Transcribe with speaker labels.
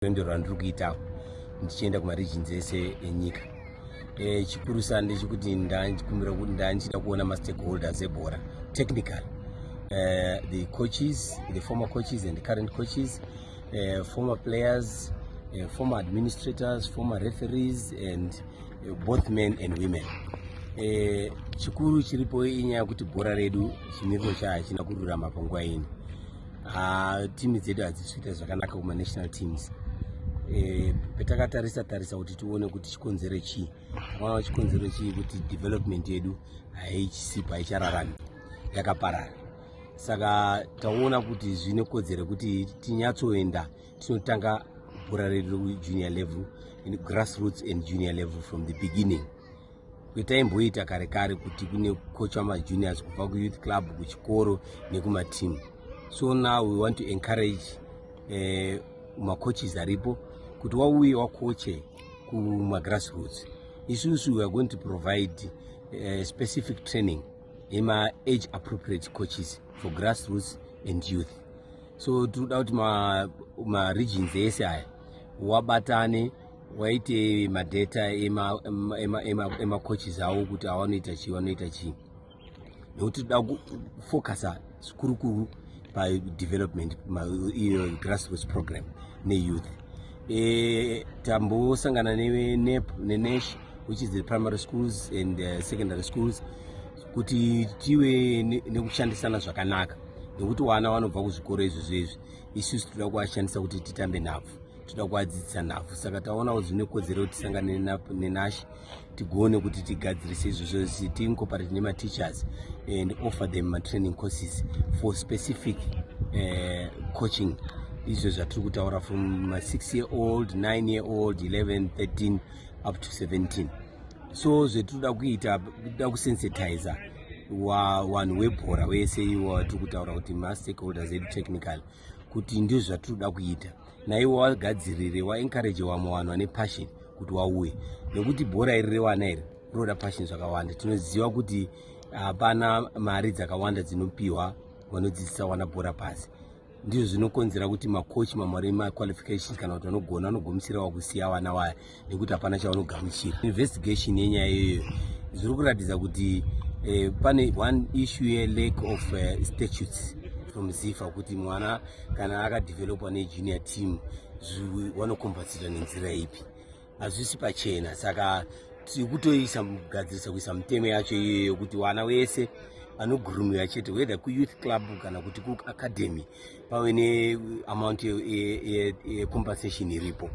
Speaker 1: Rwendo rwandiri kuita ndichienda kumaregions ese enyika, chikurusa ndechekuti ndakumbira kuti ndandichida kuona mastakeholders ebhora technical, the coaches, the former coaches and the current coaches, former players, former administrators, former referees and both men and women. Chikuru chiripo inyaya yekuti bhora redu chimiriro chayo hachina kururama panguva ino. Timu dzedu hadzisi kuita zvakanaka kumanational teams. Petakatarisa tarisa kuti tione kuti chikonzero chii, takaona chikonzero chii kuti development yedu haichisipo, haichararami, yakaparara. Saka taona kuti zvine kodzero yekuti tinyatsoenda tinotanga bhora redu rejunior level, grassroots and junior level, from the beginning, kwetaimboita kare kare kuti kune coachwa majuniors kubva kuyouth club, kuchikoro nekumatimu. So now we want to encourage macoaches aripo kuti wauye wakoche kumagrassroots. Isusu we are going to provide specific training ema-age appropriate coaches for grassroots and youth. So tinoda kuti maregions ese aya wabatane, waite madata emacoaches avo kuti awanoita chii, vanoita chii, nekuti toda kufocusa zvikurukuru padevelopment iyo grassroots program neyouth. Tambosangana neNAP neNASH, which is the primary schools and secondary schools, kuti tive nekushandisana zvakanaka, nekuti vana vanobva kuzvikoro izvozvo izvi isusu toda kuvashandisa kuti titambe nhabvu, toda kuvadzidzisa nhabvu. Saka taona kuti zvine kodzero kuti tisangane neNASH, tigone kuti tigadzirise izvozvo, tiincorporate nemateachers and offer them matraining courses for specific coaching, izvo zvatiri kutaura from ma6 year old, 9 year old, 11, 13 up to 17. So zvetinoda kuita, kuda kusensitiza vanhu webhora wese iwo watiri kutaura kuti mastakeholders edu technical, kuti ndizvo zvatinoda kuita, naiwo wagadzirire, waencourage vamwe vanhu vane passion kuti wauye, nekuti bhora iri revana iri rinoda passion zvakawanda. Tinoziva kuti hapana mari dzakawanda dzinopiwa vanodzidzisa vana bhora pasi. Ndizvo zvinokonzera kuti makochi mamwe ane maqualifications kana kuti vanogona vanogumisira wakusiya vana vaya nekuti hapana chavanogamuchira. Investigation yenyaya iyoyo zviri kuratidza kuti pane one issue yelack of statutes from ZIFA, kuti mwana kana akadevelopwa nejunior team vanocompensatwa nenzira ipi, hazvisi pachena. Saka tiri kutoisa kugadzirisa kuisa mitemo yacho iyoyo kuti vana wese anogurumiwa chete, whether kuyouth club kana kuti kuacademy, pave neamount yecompensation iripo.